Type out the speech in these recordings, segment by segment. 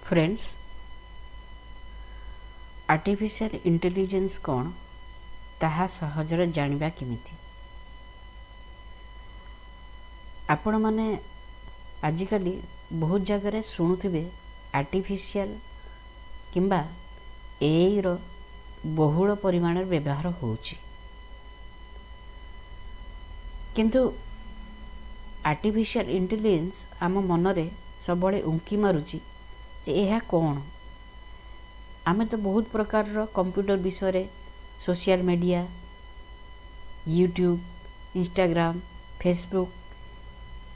Friends, artificial intelligence କ'ଣ, ତାହା ସହଜରେ ଜାଣିବା କେମିତି? ଆପଣମାନେ ଆଜିକାଲି ବହୁତ ଜାଗାରେ ଶୁଣୁଥିବେ, ଆର୍ଟିଫିସିଆଲ କିମ୍ବା ଏଆଇର ବହୁଳ ପରିମାଣରେ ବ୍ୟବହାର ହେଉଛି। କିନ୍ତୁ ଆର୍ଟିଫିସିଆଲ ଇଣ୍ଟେଲିଜେନ୍ସ ଆମ ମନରେ ସବୁବେଳେ ଉଙ୍କି ମାରୁଛି ଯେ ଏହା କ'ଣ? ଆମେ ତ ବହୁତ ପ୍ରକାରର କମ୍ପ୍ୟୁଟର ବିଷୟରେ social media, YouTube, Instagram, Facebook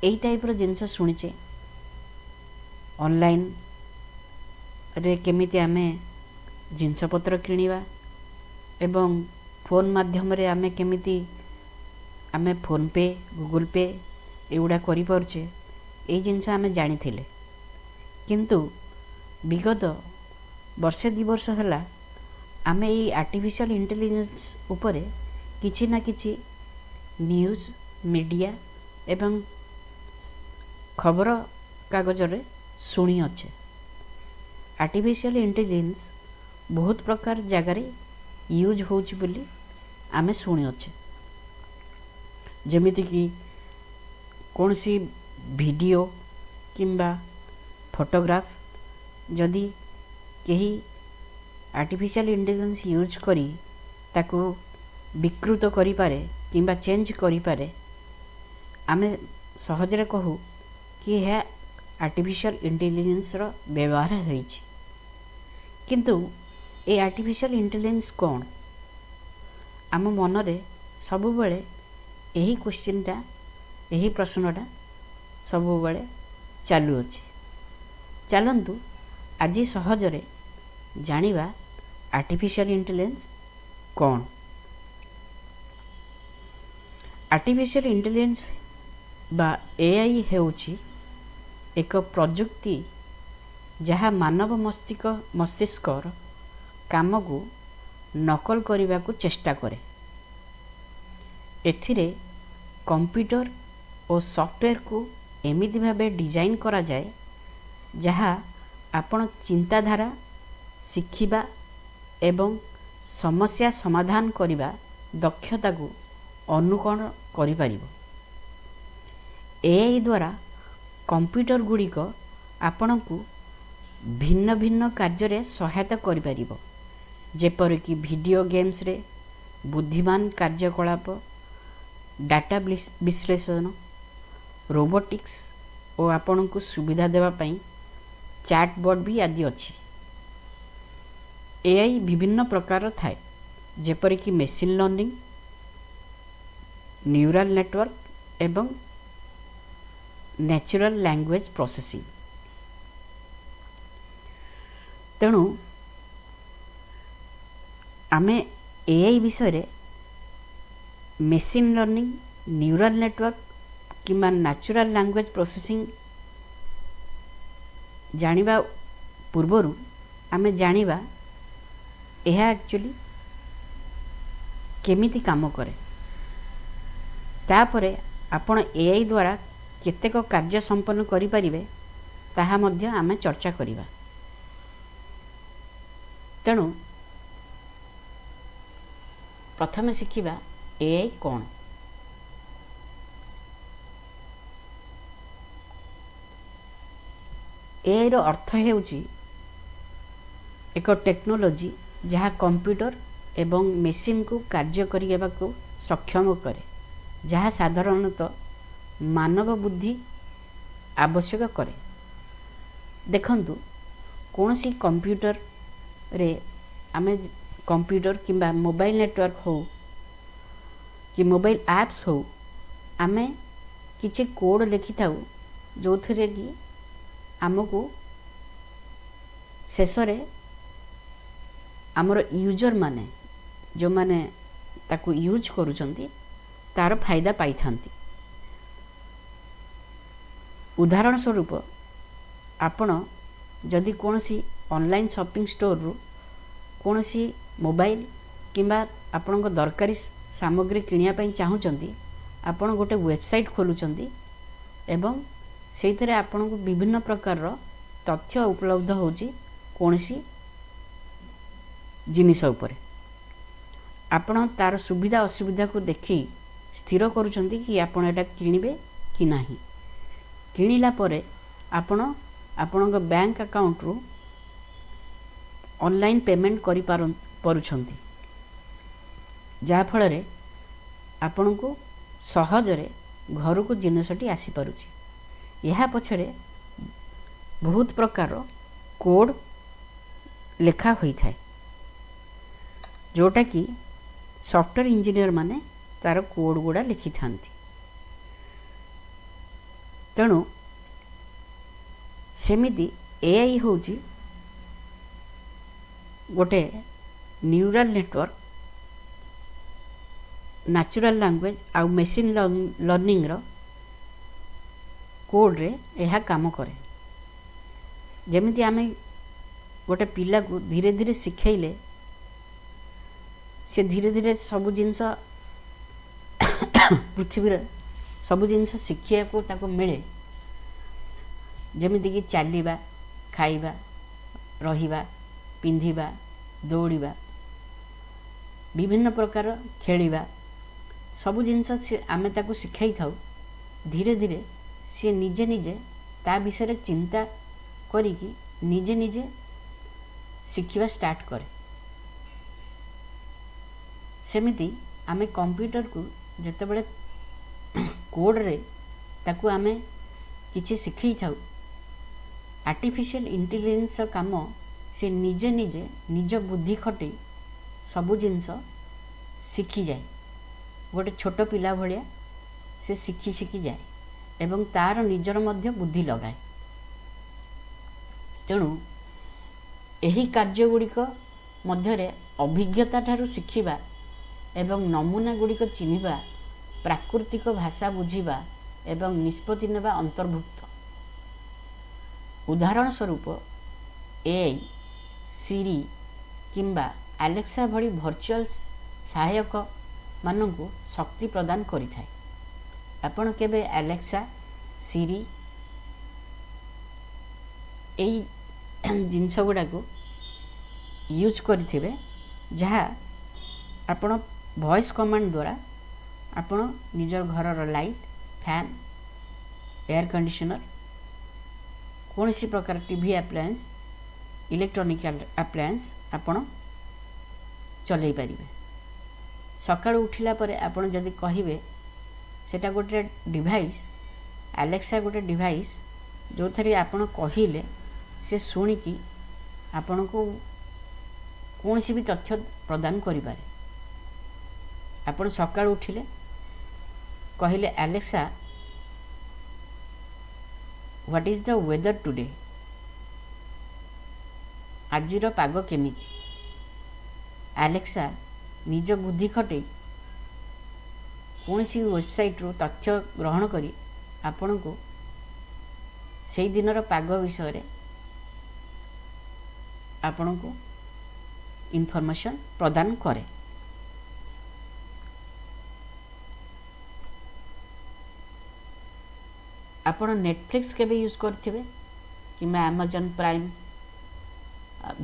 ଏଇ ଟାଇପ୍ର ଜିନିଷ ଶୁଣିଛେ। ଅନଲାଇନ୍ରେ କେମିତି ଆମେ ଜିନିଷପତ୍ର କିଣିବା ଏବଂ ଫୋନ୍ ମାଧ୍ୟମରେ ଆମେ କେମିତି ଆମେ ଫୋନ୍ପେ, ଗୁଗୁଲ୍ ପେ ଏଗୁଡ଼ା କରିପାରୁଛେ, ଏଇ ଜିନିଷ ଆମେ ଜାଣିଥିଲେ। କିନ୍ତୁ ବିଗତ ବର୍ଷେ 2 ବର୍ଷ ହେଲା ଆମେ ଏଇ ଆର୍ଟିଫିସିଆଲ ଇଣ୍ଟେଲିଜେନ୍ସ ଉପରେ କିଛି ନା କିଛି ନ୍ୟୁଜ୍ ମିଡ଼ିଆ ଏବଂ ଖବର କାଗଜରେ ଶୁଣିଅଛେ। ଆର୍ଟିଫିସିଆଲ ଇଣ୍ଟେଲିଜେନ୍ସ ବହୁତ ପ୍ରକାର ଜାଗାରେ ୟୁଜ୍ ହେଉଛି ବୋଲି ଆମେ ଶୁଣିଅଛେ। ଯେମିତିକି କୌଣସି ଭିଡ଼ିଓ କିମ୍ବା ଫଟୋଗ୍ରାଫ ଯଦି କେହି ଆର୍ଟିଫିସିଆଲ ଇଣ୍ଟେଲିଜେନ୍ସ ୟୁଜ୍ କରି ତାକୁ ବିକୃତ କରିପାରେ କିମ୍ବା ଚେଞ୍ଜ କରିପାରେ, ଆମେ ସହଜରେ କହୁ କି ଏହା ଆର୍ଟିଫିସିଆଲ ଇଣ୍ଟେଲିଜେନ୍ସର ବ୍ୟବହାର ହୋଇଛି। କିନ୍ତୁ ଏ ଆର୍ଟିଫିସିଆଲ ଇଣ୍ଟେଲିଜେନ୍ସ କ'ଣ? ଆମ ମନରେ ସବୁବେଳେ ଏହି କ୍ୱେଶ୍ଚିନ୍ଟା, ଏହି ପ୍ରଶ୍ନଟା ସବୁବେଳେ ଚାଲୁଅଛି। ଚାଲନ୍ତୁ, ଆଜି ସହଜରେ ଜାଣିବା ଆର୍ଟିଫିସିଆଲ ଇଣ୍ଟେଲିଜେନ୍ସ କ'ଣ। ଆର୍ଟିଫିସିଆଲ ଇଣ୍ଟେଲିଜେନ୍ସ ବା ଏଆଇ ହେଉଛି ଏକ ପ୍ରଯୁକ୍ତି ଯାହା ମାନବ ମସ୍ତିଷ୍କର କାମକୁ ନକଲ କରିବାକୁ ଚେଷ୍ଟା କରେ। ଏଥିରେ କମ୍ପ୍ୟୁଟର ଓ ସଫ୍ଟୱେରକୁ ଏମିତି ଭାବେ ଡିଜାଇନ୍ କରାଯାଏ, ଯାହା ଆପଣ ଚିନ୍ତାଧାରା, ଶିଖିବା ଏବଂ ସମସ୍ୟା ସମାଧାନ କରିବା ଦକ୍ଷତାକୁ ଅନୁକରଣ କରିପାରିବ। ଏଆଇ ଦ୍ୱାରା କମ୍ପ୍ୟୁଟର ଗୁଡ଼ିକ ଆପଣଙ୍କୁ ଭିନ୍ନ ଭିନ୍ନ କାର୍ଯ୍ୟରେ ସହାୟତା କରିପାରିବ, ଯେପରିକି ଭିଡ଼ିଓ ଗେମ୍ସରେ ବୁଦ୍ଧିମାନ କାର୍ଯ୍ୟକଳାପ, ଡାଟା ବିଶ୍ଳେଷଣ, ରୋବୋଟିକ୍ସ ଓ ଆପଣଙ୍କୁ ସୁବିଧା ଦେବା ପାଇଁ ଚାଟ୍ ବଟ୍ ବି ଆଦି ଅଛି। ଏଆଇ ବିଭିନ୍ନ ପ୍ରକାରର ଥାଏ, ଯେପରିକି ମେସିନ୍ ଲର୍ଣ୍ଣିଂ, ନ୍ୟୁରାଲ୍ ନେଟୱାର୍କ ଏବଂ ନ୍ୟାଚୁରାଲ୍ ଲାଙ୍ଗୁଏଜ୍ ପ୍ରୋସେସିଂ। ତେଣୁ ଆମେ ଏଆଇ ବିଷୟରେ ମେସିନ୍ ଲର୍ଣ୍ଣିଂ, ନ୍ୟୁରାଲ୍ ନେଟୱାର୍କ କିମ୍ବା ନ୍ୟାଚୁରାଲ୍ ଲାଙ୍ଗୁଏଜ୍ ପ୍ରୋସେସିଂ ଜାଣିବା ପୂର୍ବରୁ ଆମେ ଜାଣିବା ଏହା ଆକ୍ଚୁଆଲି କେମିତି କାମ କରେ। ତାପରେ ଆପଣ ଏଆଇ ଦ୍ୱାରା କେତେକ କାର୍ଯ୍ୟ ସମ୍ପନ୍ନ କରିପାରିବେ, ତାହା ମଧ୍ୟ ଆମେ ଚର୍ଚ୍ଚା କରିବା। ତେଣୁ ପ୍ରଥମେ ଶିଖିବା ଏଆଇ କ'ଣ। ଏଆଇର ଅର୍ଥ ହେଉଛି ଏକ ଟେକ୍ନୋଲୋଜି ଯାହା କମ୍ପ୍ୟୁଟର ଏବଂ ମେସିନ୍କୁ କାର୍ଯ୍ୟ କରିବାକୁ ସକ୍ଷମ କରେ, ଯାହା ସାଧାରଣତଃ ମାନବ ବୁଦ୍ଧି ଆବଶ୍ୟକ କରେ। ଦେଖନ୍ତୁ, କୌଣସି କମ୍ପ୍ୟୁଟରରେ ଆମେ କମ୍ପ୍ୟୁଟର କିମ୍ବା ମୋବାଇଲ ନେଟୱାର୍କ ହେଉ କି ମୋବାଇଲ ଆପ୍ସ ହେଉ, ଆମେ କିଛି କୋଡ଼୍ ଲେଖିଥାଉ, ଯେଉଁଥିରେ କି ଆମକୁ ଶେଷରେ ଆମର ୟୁଜର୍ ମାନେ, ଯେଉଁମାନେ ତାକୁ ୟୁଜ୍ କରୁଛନ୍ତି, ତା'ର ଫାଇଦା ପାଇଥାନ୍ତି। ଉଦାହରଣ ସ୍ୱରୂପ, ଆପଣ ଯଦି କୌଣସି ଅନଲାଇନ୍ ସପିଂ ଷ୍ଟୋରରୁ କୌଣସି ମୋବାଇଲ କିମ୍ବା ଆପଣଙ୍କ ଦରକାରୀ ସାମଗ୍ରୀ କିଣିବା ପାଇଁ ଚାହୁଁଛନ୍ତି, ଆପଣ ଗୋଟେ ୱେବସାଇଟ୍ ଖୋଲୁଛନ୍ତି ଏବଂ ସେଇଥିରେ ଆପଣଙ୍କୁ ବିଭିନ୍ନ ପ୍ରକାରର ତଥ୍ୟ ଉପଲବ୍ଧ ହେଉଛି କୌଣସି ଜିନିଷ ଉପରେ। ଆପଣ ତା'ର ସୁବିଧା ଅସୁବିଧାକୁ ଦେଖି ସ୍ଥିର କରୁଛନ୍ତି କି ଆପଣ ଏଇଟା କିଣିବେ କି ନାହିଁ। କିଣିଲା ପରେ ଆପଣ ଆପଣଙ୍କ ବ୍ୟାଙ୍କ ଆକାଉଣ୍ଟରୁ ଅନଲାଇନ୍ ପେମେଣ୍ଟ କରିପାରୁଛନ୍ତି, ଯାହାଫଳରେ ଆପଣଙ୍କୁ ସହଜରେ ଘରକୁ ଜିନିଷଟି ଆସିପାରୁଛି। ଏହା ପଛରେ ବହୁତ ପ୍ରକାର କୋଡ଼୍ ଲେଖା ହୋଇଥାଏ, ଯେଉଁଟାକି ସଫ୍ଟୱେର୍ ଇଞ୍ଜିନିୟର ମାନେ ତା'ର କୋଡ଼୍ ଗୁଡ଼ା ଲେଖିଥାନ୍ତି। ତେଣୁ ସେମିତି ଏଆଇ ହେଉଛି ଗୋଟେ ନ୍ୟୁରାଲ୍ ନେଟୱାର୍କ, ନ୍ୟାଚୁରାଲ୍ ଲାଙ୍ଗୁଏଜ୍ ଆଉ ମେସିନ୍ ଲର୍ଣ୍ଣିଂର କୋଡ଼୍ରେ ଏହା କାମ କରେ। ଯେମିତି ଆମେ ଗୋଟେ ପିଲାକୁ ଧୀରେ ଧୀରେ ଶିଖେଇଲେ ସେ ଧୀରେ ଧୀରେ ସବୁ ଜିନିଷ, ପୃଥିବୀର ସବୁ ଜିନିଷ ଶିଖିବାକୁ ତାକୁ ମିଳେ, ଯେମିତିକି ଚାଲିବା, ଖାଇବା, ରହିବା, ପିନ୍ଧିବା, ଦୌଡ଼ିବା, ବିଭିନ୍ନ ପ୍ରକାର ଖେଳିବା, ସବୁ ଜିନିଷ ସେ ଆମେ ତାକୁ ଶିଖାଇଥାଉ। ଧୀରେ ଧୀରେ ସିଏ ନିଜେ ନିଜେ ତା ବିଷୟରେ ଚିନ୍ତା କରିକି ନିଜେ ନିଜେ ଶିଖିବା ଷ୍ଟାର୍ଟ କରେ। ସେମିତି ଆମେ କମ୍ପ୍ୟୁଟରକୁ ଯେତେବେଳେ କୋଡ଼୍ରେ ତାକୁ ଆମେ କିଛି ଶିଖେଇଥାଉ, ଆର୍ଟିଫିସିଆଲ ଇଣ୍ଟେଲିଜେନ୍ସର କାମ ସେ ନିଜେ ନିଜେ ନିଜ ବୁଦ୍ଧି ଖଟେଇ ସବୁ ଜିନିଷ ଶିଖିଯାଏ। ଗୋଟେ ଛୋଟ ପିଲା ଭଳିଆ ସେ ଶିଖି ଶିଖିଯାଏ ଏବଂ ତା'ର ନିଜର ମଧ୍ୟ ବୁଦ୍ଧି ଲଗାଏ। ତେଣୁ ଏହି କାର୍ଯ୍ୟ ଗୁଡ଼ିକ ମଧ୍ୟରେ ଅଭିଜ୍ଞତା ଠାରୁ ଶିଖିବା ଏବଂ ନମୁନା ଗୁଡ଼ିକ ଚିହ୍ନିବା, ପ୍ରାକୃତିକ ଭାଷା ବୁଝିବା ଏବଂ ନିଷ୍ପତ୍ତି ନେବା ଅନ୍ତର୍ଭୁକ୍ତ। ଉଦାହରଣ ସ୍ୱରୂପ, ଏଆଇ ସିରି କିମ୍ବା ଆଲେକ୍ସା ଭଳି ଭର୍ଚୁଆଲ୍ ସହାୟକମାନଙ୍କୁ ଶକ୍ତି ପ୍ରଦାନ କରିଥାଏ। ଆପଣ କେବେ ଆଲେକ୍ସା, ସିରି ଏଇ ଜିନିଷ ଗୁଡ଼ାକୁ ୟୁଜ୍ କରିଥିବେ, ଯାହା ଆପଣ ଭଏସ୍ କମାଣ୍ଡ ଦ୍ୱାରା ଆପଣ ନିଜ ଘରର ଲାଇଟ୍, ଫ୍ୟାନ୍, ଏୟାର କଣ୍ଡିସନର୍, କୌଣସି ପ୍ରକାର ଟିଭି ଆପ୍ଲାଏନ୍ସ, ଇଲେକ୍ଟ୍ରୋନିକାଲ ଆପ୍ଲାଏନ୍ସ ଆପଣ ଚଲେଇ ପାରିବେ। ସକାଳୁ ଉଠିଲା ପରେ ଆପଣ ଯଦି କହିବେ, ସେଇଟା ଗୋଟେ ଡିଭାଇସ୍, ଆଲେକ୍ସା ଗୋଟେ ଡିଭାଇସ୍ ଯେଉଁଥିରେ ଆପଣ କହିଲେ ସେ ଶୁଣିକି ଆପଣଙ୍କୁ କୌଣସି ବି ତଥ୍ୟ ପ୍ରଦାନ କରିପାରେ। ଆପଣ ସକାଳୁ ଉଠିଲେ କହିଲେ, "Alexa, what is the weather today?" ଆଜିର ପାଗ କେମିତି? ଆଲେକ୍ସା ନିଜ ବୁଦ୍ଧି ଖଟେଇ କୌଣସି ୱେବସାଇଟ୍ରୁ ତଥ୍ୟ ଗ୍ରହଣ କରି ଆପଣଙ୍କୁ ସେଇ ଦିନର ପାଗ ବିଷୟରେ ଆପଣଙ୍କୁ ଇନଫର୍ମେସନ୍ ପ୍ରଦାନ କରେ। ଆପଣ ନେଟଫ୍ଲିକ୍ସ କେବେ ୟୁଜ୍ କରିଥିବେ କିମ୍ବା ଆମାଜନ୍ ପ୍ରାଇମ୍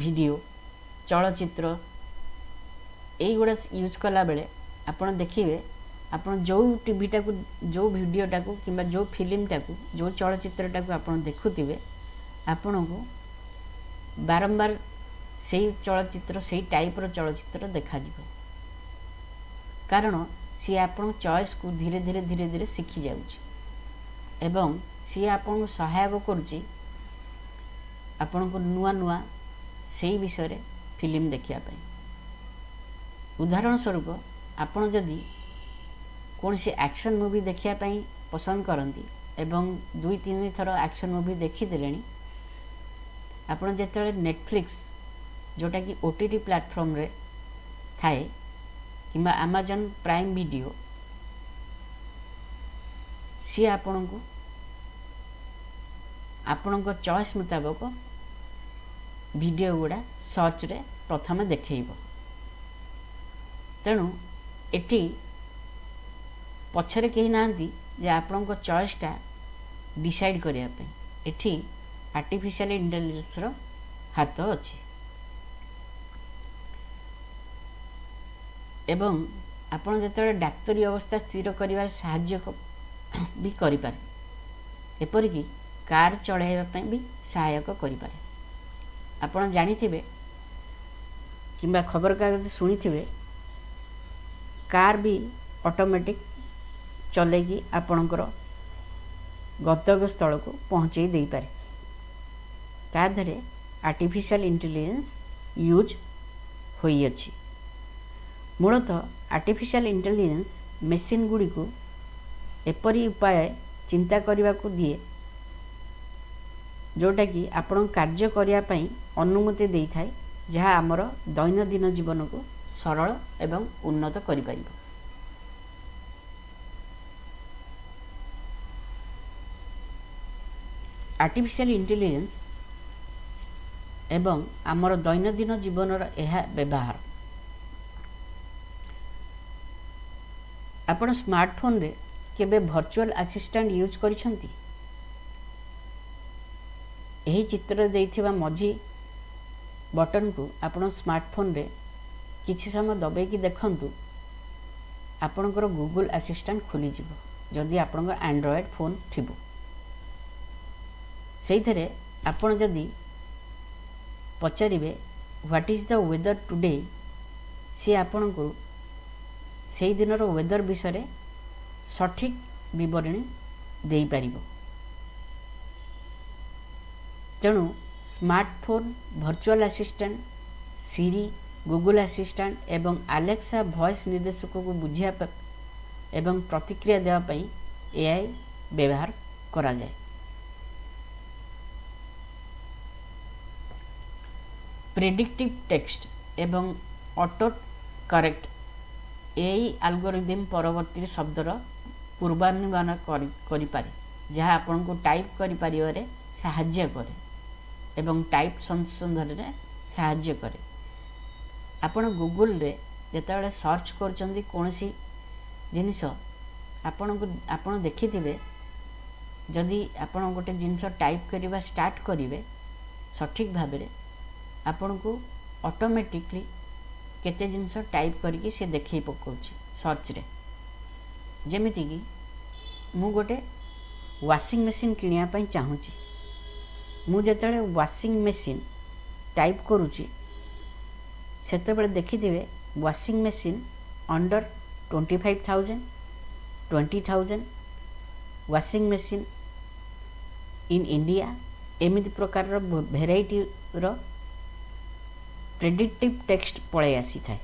ଭିଡ଼ିଓ, ଚଳଚ୍ଚିତ୍ର ଏଇଗୁଡ଼ା ୟୁଜ୍ କଲାବେଳେ ଆପଣ ଦେଖିବେ, ଆପଣ ଯେଉଁ ଟିଭିଟାକୁ, ଯେଉଁ ଭିଡ଼ିଓଟାକୁ କିମ୍ବା ଯେଉଁ ଫିଲ୍ମଟାକୁ, ଯେଉଁ ଚଳଚ୍ଚିତ୍ରଟାକୁ ଆପଣ ଦେଖୁଥିବେ, ଆପଣଙ୍କୁ ବାରମ୍ବାର ସେଇ ଚଳଚ୍ଚିତ୍ର, ସେଇ ଟାଇପ୍ର ଚଳଚ୍ଚିତ୍ର ଦେଖାଯିବ। କାରଣ ସିଏ ଆପଣଙ୍କ ଚଏସ୍କୁ ଧୀରେ ଧୀରେ ଧୀରେ ଧୀରେ ଶିଖିଯାଉଛି ଏବଂ ସିଏ ଆପଣଙ୍କୁ ସହାୟକ କରୁଛି ଆପଣଙ୍କୁ ନୂଆ ନୂଆ ସେଇ ବିଷୟରେ ଫିଲ୍ମ ଦେଖିବା ପାଇଁ। ଉଦାହରଣ ସ୍ୱରୂପ, ଆପଣ ଯଦି କୌଣସି ଆକ୍ସନ୍ ମୁଭି ଦେଖିବା ପାଇଁ ପସନ୍ଦ କରନ୍ତି ଏବଂ ଦୁଇ ତିନି ଥର ଆକ୍ସନ୍ ମୁଭି ଦେଖିଦେଲେଣି, ଆପଣ ଯେତେବେଳେ ନେଟଫ୍ଲିକ୍ସ, ଯେଉଁଟାକି ଓଟିଟି ପ୍ଲାଟଫର୍ମରେ ଥାଏ, କିମ୍ବା ଆମାଜନ୍ ପ୍ରାଇମ୍ ଭିଡ଼ିଓ, ସିଏ ଆପଣଙ୍କୁ ଆପଣଙ୍କ ଚଏସ୍ ମୁତାବକ ଭିଡ଼ିଓ ଗୁଡ଼ା ସର୍ଚ୍ଚରେ ପ୍ରଥମେ ଦେଖେଇବ। ତେଣୁ ଏଠି ପଛରେ କେହି ନାହାନ୍ତି ଯେ ଆପଣଙ୍କ ଚଏସ୍ଟା ଡିସାଇଡ଼୍ କରିବା ପାଇଁ। ଏଠି ଆର୍ଟିଫିସିଆଲ ଇଣ୍ଟେଲିଜେନ୍ସର ହାତ ଅଛି। ଏବଂ ଆପଣ ଯେତେବେଳେ ଡାକ୍ତରୀ ଅବସ୍ଥା ସ୍ଥିର କରିବାରେ ସାହାଯ୍ୟ ବି କରିପାରେ, ଏପରିକି କାର୍ ଚଳାଇବା ପାଇଁ ବି ସହାୟକ କରିପାରେ। ଆପଣ ଜାଣିଥିବେ କିମ୍ବା ଖବରକାଗଜ ଶୁଣିଥିବେ, କାର୍ ବି ଅଟୋମେଟିକ୍ ଚଲେଇକି ଆପଣଙ୍କର ଗନ୍ତବ୍ୟ ସ୍ଥଳକୁ ପହଞ୍ଚେଇ ଦେଇପାରେ। ତା ଦେହରେ ଆର୍ଟିଫିସିଆଲ ଇଣ୍ଟେଲିଜେନ୍ସ ୟୁଜ୍ ହୋଇଅଛି। ମୂଳତଃ ଆର୍ଟିଫିସିଆଲ ଇଣ୍ଟେଲିଜେନ୍ସ ମେସିନ୍ ଗୁଡ଼ିକୁ ଏପରି ଉପାୟ ଚିନ୍ତା କରିବାକୁ ଦିଏ, ଯେଉଁଟାକି ଆପଣଙ୍କୁ କାର୍ଯ୍ୟ କରିବା ପାଇଁ ଅନୁମତି ଦେଇଥାଏ, ଯାହା ଆମର ଦୈନନ୍ଦିନ ଜୀବନକୁ ସରଳ ଏବଂ ଉନ୍ନତ କରିପାରିବ। ଆର୍ଟିଫିସିଆଲ ଇଣ୍ଟେଲିଜେନ୍ସ ଏବଂ ଆମର ଦୈନନ୍ଦିନ ଜୀବନର ଏହା ବ୍ୟବହାର। ଆପଣ ସ୍ମାର୍ଟଫୋନରେ କେବେ ଭର୍ଚୁଆଲ ଆସିଷ୍ଟାଣ୍ଟ ୟୁଜ୍ କରିଛନ୍ତି? ଏହି ଚିତ୍ରରେ ଦେଇଥିବା ମଝି ବଟନକୁ ଆପଣ ସ୍ମାର୍ଟଫୋନରେ କିଛି ସମୟ ଦବେଇକି ଦେଖନ୍ତୁ, ଆପଣଙ୍କର ଗୁଗୁଲ ଆସିଷ୍ଟାଣ୍ଟ ଖୋଲିଯିବ। ଯଦି ଆପଣଙ୍କର ଆଣ୍ଡ୍ରଏଡ଼୍ ଫୋନ୍ ଥିବ, ସେଇଥିରେ ଆପଣ ଯଦି ପଚାରିବେ "What is the weather today?", ସିଏ ଆପଣଙ୍କୁ ସେଇ ଦିନର ୱେଦର ବିଷୟରେ ସଠିକ୍ ବିବରଣୀ ଦେଇପାରିବ। ତେଣୁ smartphone virtual assistant, Siri, Google assistant ଏବଂ ଆଲେକ୍ସା ଭଏସ୍ ନିର୍ଦ୍ଦେଶକକୁ ବୁଝିବା ଏବଂ ପ୍ରତିକ୍ରିୟା ଦେବା ପାଇଁ ଏଆଇ ବ୍ୟବହାର କରାଯାଏ। ପ୍ରେଡିକ୍ଟିଭ୍ ଟେକ୍ସଟ ଏବଂ ଅଟୋ କରେକ୍ଟ ଏଆଇ ଆଲଗୋରିଦିମ୍ ପରବର୍ତ୍ତୀ ଶବ୍ଦର ପୂର୍ବାନୁମାନ କରିପାରେ, ଯାହା ଆପଣଙ୍କୁ ଟାଇପ୍ କରିପାରିବାରେ ସାହାଯ୍ୟ କରେ ଏବଂ ଟାଇପ୍ ସଂଶୋଧନରେ ସାହାଯ୍ୟ କରେ। ଆପଣ ଗୁଗୁଲରେ ଯେତେବେଳେ ସର୍ଚ୍ଚ କରୁଛନ୍ତି କୌଣସି ଜିନିଷ, ଆପଣ ଦେଖିଥିବେ, ଯଦି ଆପଣ ଗୋଟେ ଜିନିଷ ଟାଇପ୍ କରିବା ଷ୍ଟାର୍ଟ କରିବେ ସଠିକ୍ ଭାବରେ, ଆପଣଙ୍କୁ ଅଟୋମେଟିକଲି କେତେ ଜିନିଷ ଟାଇପ୍ କରିକି ସେ ଦେଖେଇ ପକାଉଛି ସର୍ଚ୍ଚରେ। ଯେମିତିକି ମୁଁ ଗୋଟେ ୱାସିଂ ମେସିନ୍ କିଣିବା ପାଇଁ ଚାହୁଁଛି। ମୁଁ ଯେତେବେଳେ ୱାସିଂ ମେସିନ୍ ଟାଇପ୍ କରୁଛି, ସେତେବେଳେ ଦେଖିଥିବେ washing machine under 25,000, 20,000, washing machine in India, ଏମିତି ପ୍ରକାରର ଭେରାଇଟିର ପ୍ରେଡିକ୍ଟିଭ୍ ଟେକ୍ସଟ ପଳାଇ ଆସିଥାଏ।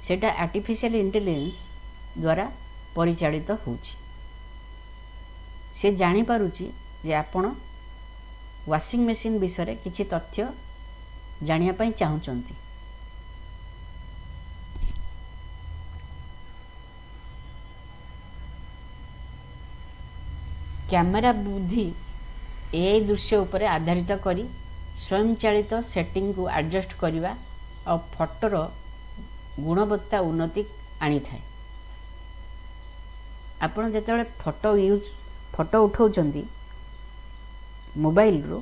ସେଇଟା ଆର୍ଟିଫିସିଆଲ ଇଣ୍ଟେଲିଜେନ୍ସ ଦ୍ୱାରା ପରିଚାଳିତ ହେଉଛି। ସେ ଜାଣିପାରୁଛି ଯେ ଆପଣ ୱାସିଂ ମେସିନ୍ ବିଷୟରେ କିଛି ତଥ୍ୟ ଜାଣିବା ପାଇଁ ଚାହୁଁଛନ୍ତି। କ୍ୟାମେରା ବୁଦ୍ଧି ଏଆଇ ଦୃଶ୍ୟ ଉପରେ ଆଧାରିତ କରି ସ୍ୱୟଂଚାଳିତ ସେଟିଂକୁ ଆଡ଼ଜଷ୍ଟ କରିବା ଆଉ ଫଟୋର ଗୁଣବତ୍ତା ଉନ୍ନତି ଆଣିଥାଏ। ଆପଣ ଯେତେବେଳେ ଫଟୋ ଉଠାଉଛନ୍ତି ମୋବାଇଲରୁ,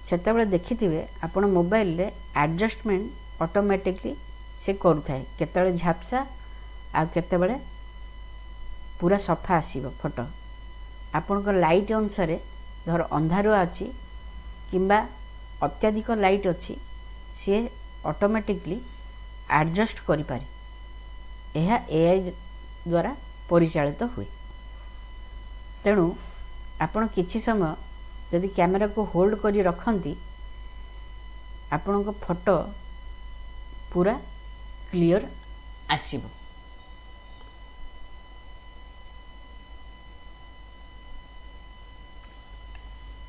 ସେତେବେଳେ ଦେଖିଥିବେ ଆପଣ ମୋବାଇଲରେ ଆଡ଼ଜଷ୍ଟମେଣ୍ଟ ଅଟୋମେଟିକଲି ସେ କରୁଥାଏ। କେତେବେଳେ ଝାପ୍ସା ଆଉ କେତେବେଳେ ପୁରା ସଫା ଆସିବ ଫଟୋ। ଆପଣଙ୍କ ଲାଇଟ୍ ଅନୁସାରେ, ଧର ଅନ୍ଧାରୁଆ ଅଛି କିମ୍ବା ଅତ୍ୟଧିକ ଲାଇଟ୍ ଅଛି, ସିଏ ଅଟୋମେଟିକଲି ଆଡ଼ଜଷ୍ଟ କରିପାରେ। ଏହା ଏଆଇ ଦ୍ୱାରା ପରିଚାଳିତ ହୁଏ। ତେଣୁ ଆପଣ କିଛି ସମୟ ଯଦି କ୍ୟାମେରାକୁ ହୋଲ୍ଡ କରି ରଖନ୍ତି, ଆପଣଙ୍କ ଫଟୋ ପୁରା କ୍ଲିଅର ଆସିବ।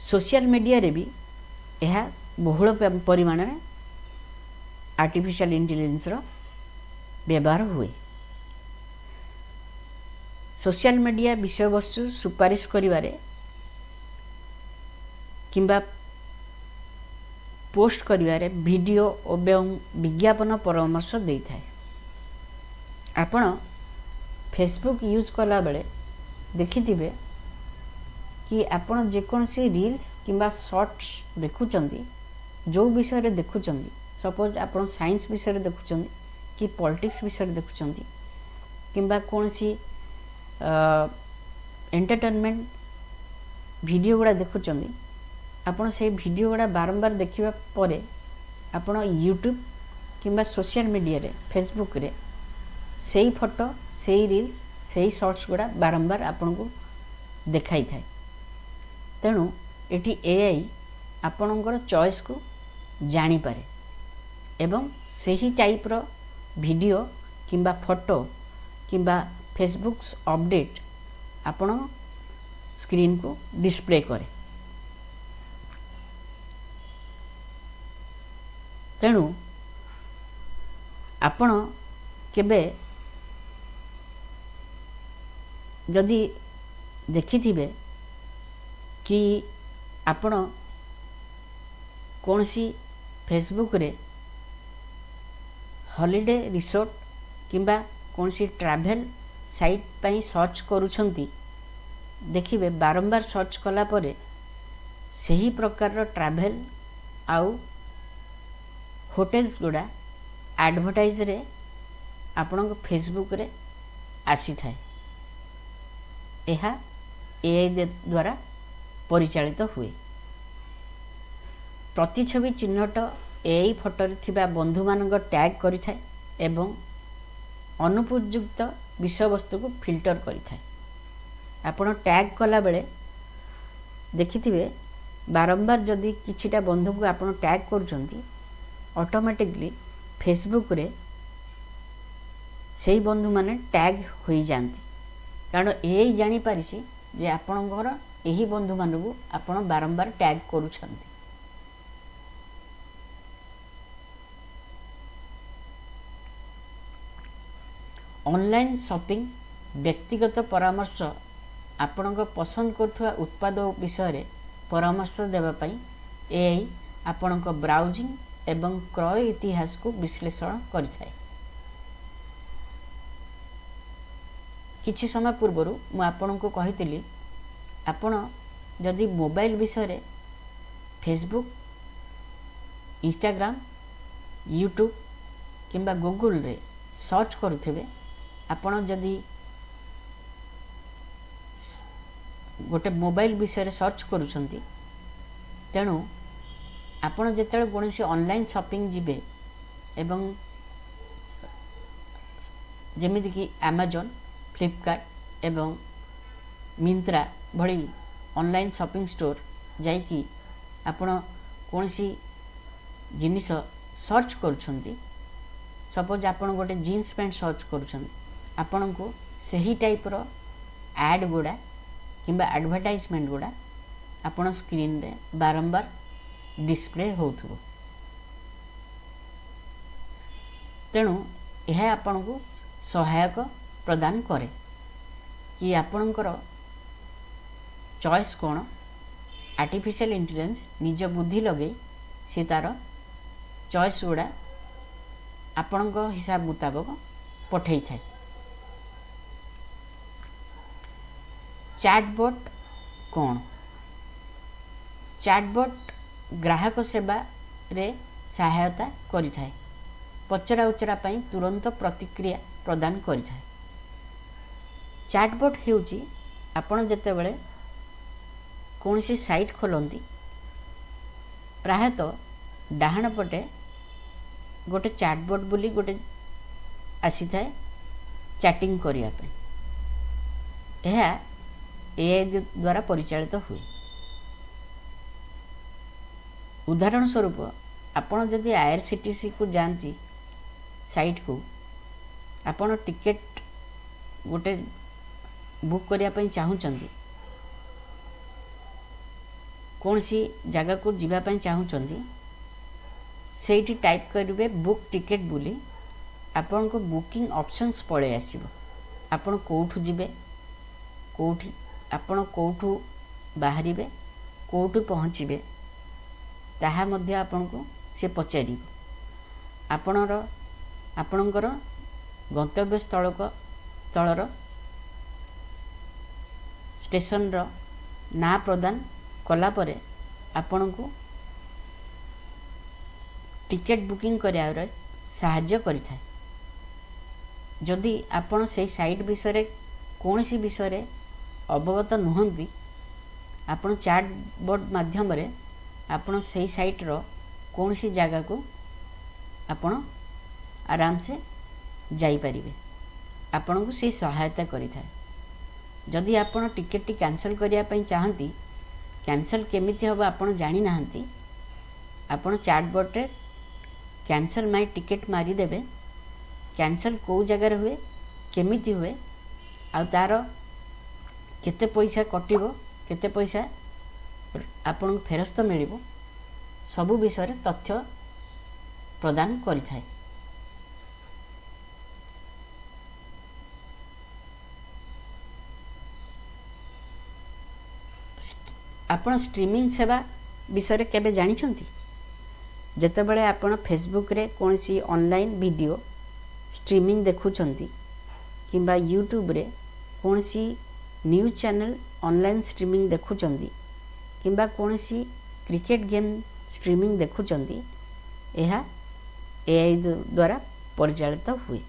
ସୋସିଆଲ ମିଡ଼ିଆରେ ବି ଏହା ବହୁଳ ପରିମାଣରେ ଆର୍ଟିଫିସିଆଲ ଇଣ୍ଟେଲିଜେନ୍ସର ବ୍ୟବହାର ହୁଏ। ସୋସିଆଲ ମିଡ଼ିଆ ବିଷୟବସ୍ତୁ ସୁପାରିଶ କରିବାରେ କିମ୍ବା ପୋଷ୍ଟ କରିବାରେ ଭିଡ଼ିଓ ଏବଂ ବିଜ୍ଞାପନ ପରାମର୍ଶ ଦେଇଥାଏ। ଆପଣ ଫେସବୁକ୍ ୟୁଜ୍ କଲାବେଳେ ଦେଖିଥିବେ, କି ଆପଣ ଯେକୌଣସି ରିଲ୍ସ କିମ୍ବା ସର୍ଟସ୍ ଦେଖୁଛନ୍ତି, ଯେଉଁ ବିଷୟରେ ଦେଖୁଛନ୍ତି, ସପୋଜ୍ ଆପଣ ସାଇନ୍ସ ବିଷୟରେ ଦେଖୁଛନ୍ତି କି ପଲିଟିକ୍ସ ବିଷୟରେ ଦେଖୁଛନ୍ତି କିମ୍ବା କୌଣସି ଏଣ୍ଟରଟେନମେଣ୍ଟ ଭିଡ଼ିଓ ଗୁଡ଼ା ଦେଖୁଛନ୍ତି, ଆପଣ ସେଇ ଭିଡ଼ିଓ ଗୁଡ଼ା ବାରମ୍ବାର ଦେଖିବା ପରେ ଆପଣ ୟୁଟ୍ୟୁବ୍ କିମ୍ବା ସୋସିଆଲ ମିଡ଼ିଆରେ, ଫେସବୁକ୍ରେ ସେଇ ଫଟୋ, ସେଇ ରିଲ୍ସ, ସେଇ ସର୍ଟସ୍ ଗୁଡ଼ା ବାରମ୍ବାର ଆପଣଙ୍କୁ ଦେଖାଇଥାଏ। ତେଣୁ ଏଠି ଏଆଇ ଆପଣଙ୍କର ଚଏସ୍କୁ ଜାଣିପାରେ ଏବଂ ସେହି ଟାଇପ୍ର ଭିଡ଼ିଓ କିମ୍ବା ଫଟୋ କିମ୍ବା ଫେସବୁକ୍ସ ଅପଡ଼େଟ୍ ଆପଣ ସ୍କ୍ରିନ୍କୁ ଡିସପ୍ଲେ କରେ। ତେଣୁ ଆପଣ କେବେ ଯଦି ଦେଖିଥିବେ କି ଆପଣ କୌଣସି ଫେସବୁକ୍ରେ ହଲିଡ଼େ ରିସୋର୍ଟ କିମ୍ବା କୌଣସି ଟ୍ରାଭେଲ୍ ସାଇଟ୍ ପାଇଁ ସର୍ଚ୍ଚ କରୁଛନ୍ତି, ଦେଖିବେ ବାରମ୍ବାର ସର୍ଚ୍ଚ କଲା ପରେ ସେହି ପ୍ରକାରର ଟ୍ରାଭେଲ୍ ଆଉ ହୋଟେଲ୍ସ ଗୁଡ଼ା ଆଡ଼ଭର୍ଟାଇଜ୍ରେ ଆପଣଙ୍କ ଫେସବୁକ୍ରେ ଆସିଥାଏ। ଏହା ଏଆଇ ଦ୍ୱାରା ପରିଚାଳିତ ହୁଏ। ପ୍ରତିଛବି ଚିହ୍ନଟ ଏଆଇ ଫଟୋରେ ଥିବା ବନ୍ଧୁମାନଙ୍କ ଟ୍ୟାଗ୍ କରିଥାଏ ଏବଂ ଅନୁପଯୁକ୍ତ ବିଷୟବସ୍ତୁକୁ ଫିଲ୍ଟର କରିଥାଏ। ଆପଣ ଟ୍ୟାଗ୍ କଲାବେଳେ ଦେଖିଥିବେ, ବାରମ୍ବାର ଯଦି କିଛିଟା ବନ୍ଧୁଙ୍କୁ ଆପଣ ଟ୍ୟାଗ୍ କରୁଛନ୍ତି, ଅଟୋମେଟିକଲି ଫେସବୁକ୍ରେ ସେଇ ବନ୍ଧୁମାନେ ଟ୍ୟାଗ୍ ହୋଇଯାଆନ୍ତି, କାରଣ ଏଆଇ ଜାଣିପାରିଛି ଯେ ଆପଣଙ୍କର ଏହି ବନ୍ଧୁମାନଙ୍କୁ ଆପଣ ବାରମ୍ବାର ଟ୍ୟାଗ୍ କରୁଛନ୍ତି। ଅନଲାଇନ୍ ସପିଂ ବ୍ୟକ୍ତିଗତ ପରାମର୍ଶ: ଆପଣଙ୍କ ପସନ୍ଦ କରୁଥିବା ଉତ୍ପାଦ ବିଷୟରେ ପରାମର୍ଶ ଦେବା ପାଇଁ ଏଆଇ ଆପଣଙ୍କ ବ୍ରାଉଜିଂ ଏବଂ କ୍ରୟ ଇତିହାସକୁ ବିଶ୍ଳେଷଣ କରିଥାଏ। କିଛି ସମୟ ପୂର୍ବରୁ ମୁଁ ଆପଣଙ୍କୁ କହିଥିଲି, ଆପଣ ଯଦି ମୋବାଇଲ ବିଷୟରେ ଫେସବୁକ୍, ଇନଷ୍ଟାଗ୍ରାମ, ୟୁଟ୍ୟୁବ୍ କିମ୍ବା ଗୁଗୁଲରେ ସର୍ଚ୍ଚ କରୁଥିବେ, ଆପଣ ଯଦି ଗୋଟେ ମୋବାଇଲ ବିଷୟରେ ସର୍ଚ୍ଚ କରୁଛନ୍ତି, ତେଣୁ ଆପଣ ଯେତେବେଳେ କୌଣସି ଅନଲାଇନ୍ ସପିଂ ଯିବେ ଏବଂ ଯେମିତିକି ଆମାଜନ୍, ଫ୍ଲିପକାର୍ଟ ଏବଂ ମିନ୍ତ୍ରା ଭଳି ଅନଲାଇନ୍ ସପିଂ ଷ୍ଟୋର୍ ଯାଇକି ଆପଣ କୌଣସି ଜିନିଷ ସର୍ଚ୍ଚ କରୁଛନ୍ତି, ସପୋଜ୍ ଆପଣ ଗୋଟେ ଜିନ୍ସ ପ୍ୟାଣ୍ଟ ସର୍ଚ୍ଚ କରୁଛନ୍ତି, ଆପଣଙ୍କୁ ସେହି ଟାଇପ୍ର ଆଡ଼୍ ଗୁଡ଼ା କିମ୍ବା ଆଡ଼ଭର୍ଟାଇଜମେଣ୍ଟ ଗୁଡ଼ା ଆପଣ ସ୍କ୍ରିନ୍ରେ ବାରମ୍ବାର ଡିସପ୍ଲେ ହେଉଥିବ। ତେଣୁ ଏହା ଆପଣଙ୍କୁ ସହାୟକ ପ୍ରଦାନ କରେ କି ଆପଣଙ୍କର ଚଏସ୍ କ'ଣ, ଆର୍ଟିଫିସିଆଲ ଇଣ୍ଟେଲିଜେନ୍ସ ନିଜ ବୁଦ୍ଧି ଲଗେଇ ସେ ତା'ର ଚଏସ୍ ଗୁଡ଼ା ଆପଣଙ୍କ ହିସାବ ମୁତାବକ ପଠେଇଥାଏ। ଚାଟବଟ୍ କ'ଣ? ଚାଟବଟ୍ ଗ୍ରାହକ ସେବାରେ ସହାୟତା କରିଥାଏ, ପଚରା ଉଚରା ପାଇଁ ତୁରନ୍ତ ପ୍ରତିକ୍ରିୟା ପ୍ରଦାନ କରିଥାଏ। ଚାଟବଟ୍ ହେଉଛି, ଆପଣ ଯେତେବେଳେ କୌଣସି ସାଇଟ୍ ଖୋଲନ୍ତି, ପ୍ରାୟତଃ ଡାହାଣ ପଟେ ଗୋଟେ ଚାଟବଟ୍ ବୋଲି ଗୋଟେ ଆସିଥାଏ ଚାଟିଂ କରିବା ପାଇଁ। ଏହା ଏଆଇ ଦ୍ୱାରା ପରିଚାଳିତ ହୁଏ। ଉଦାହରଣ ସ୍ୱରୂପ, ଆପଣ ଯଦି ଆଇଆର୍ସିଟିସିକୁ ଯାଆନ୍ତି ସାଇଟ୍କୁ, ଆପଣ ଟିକେଟ୍ ଗୋଟେ ବୁକ୍ କରିବା ପାଇଁ ଚାହୁଁଛନ୍ତି, କୌଣସି ଜାଗାକୁ ଯିବା ପାଇଁ ଚାହୁଁଛନ୍ତି, ସେଇଠି ଟାଇପ୍ କରିବେ ବୁକ୍ ଟିକେଟ୍ ବୋଲି, ଆପଣଙ୍କ ବୁକିଂ ଅପସନ୍ସ ପଳେଇ ଆସିବ। ଆପଣ କେଉଁଠୁ ଯିବେ, କେଉଁଠି ଆପଣ କେଉଁଠୁ ବାହାରିବେ, କେଉଁଠୁ ପହଞ୍ଚିବେ, ତାହା ମଧ୍ୟ ଆପଣଙ୍କୁ ସେ ପଚାରିବ। ଆପଣଙ୍କର ଗନ୍ତବ୍ୟ ସ୍ଥଳର ଷ୍ଟେସନର ନାଁ ପ୍ରଦାନ କଲା ପରେ ଆପଣଙ୍କୁ ଟିକେଟ୍ ବୁକିଂ କରିବାରେ ସାହାଯ୍ୟ କରିଥାଏ। ଯଦି ଆପଣ ସେଇ ସାଇଟ୍ ବିଷୟରେ କୌଣସି ବିଷୟରେ ଅବଗତ ନୁହନ୍ତି, ଆପଣ ଚାଟ୍ ବୋର୍ଡ଼ ମାଧ୍ୟମରେ ଆପଣ ସେଇ ସାଇଟ୍ର କୌଣସି ଜାଗାକୁ ଆପଣ ଆରାମସେ ଯାଇପାରିବେ। ଆପଣଙ୍କୁ ସେ ସହାୟତା କରିଥାଏ। ଯଦି ଆପଣ ଟିକେଟ୍ଟି କ୍ୟାନସଲ୍ କରିବା ପାଇଁ ଚାହାନ୍ତି, କ୍ୟାନସଲ୍ କେମିତି ହେବ ଆପଣ ଜାଣିନାହାନ୍ତି, ଆପଣ ଚାଟ୍ ବୋର୍ଡ଼ରେ କ୍ୟାନସଲ୍ ମାଇ ଟିକେଟ୍ ମାରିଦେବେ। କ୍ୟାନସଲ୍ କେଉଁ ଜାଗାରେ ହୁଏ, କେମିତି ହୁଏ, ଆଉ ତା'ର କେତେ ପଇସା କଟିବ, କେତେ ପଇସା ଆପଣଙ୍କୁ ଫେରସ୍ତ ମିଳିବ, ସବୁ ବିଷୟରେ ତଥ୍ୟ ପ୍ରଦାନ କରିଥାଏ। ଆପଣ ଷ୍ଟ୍ରିମିଂ ସେବା ବିଷୟରେ କେବେ ଜାଣିଛନ୍ତି? ଯେତେବେଳେ ଆପଣ ଫେସବୁକ୍ରେ କୌଣସି ଅନଲାଇନ୍ ଭିଡ଼ିଓ ଷ୍ଟ୍ରିମିଂ ଦେଖୁଛନ୍ତି କିମ୍ବା ୟୁଟ୍ୟୁବରେ କୌଣସି ନ୍ୟୁଜ୍ ଚ୍ୟାନେଲ୍ ଅନଲାଇନ୍ ଷ୍ଟ୍ରିମିଂ ଦେଖୁଛନ୍ତି କିମ୍ବା କୌଣସି କ୍ରିକେଟ୍ ଗେମ୍ ଷ୍ଟ୍ରିମିଂ ଦେଖୁଛନ୍ତି, ଏହା ଏଆଇ ଦ୍ୱାରା ପରିଚାଳିତ ହୁଏ।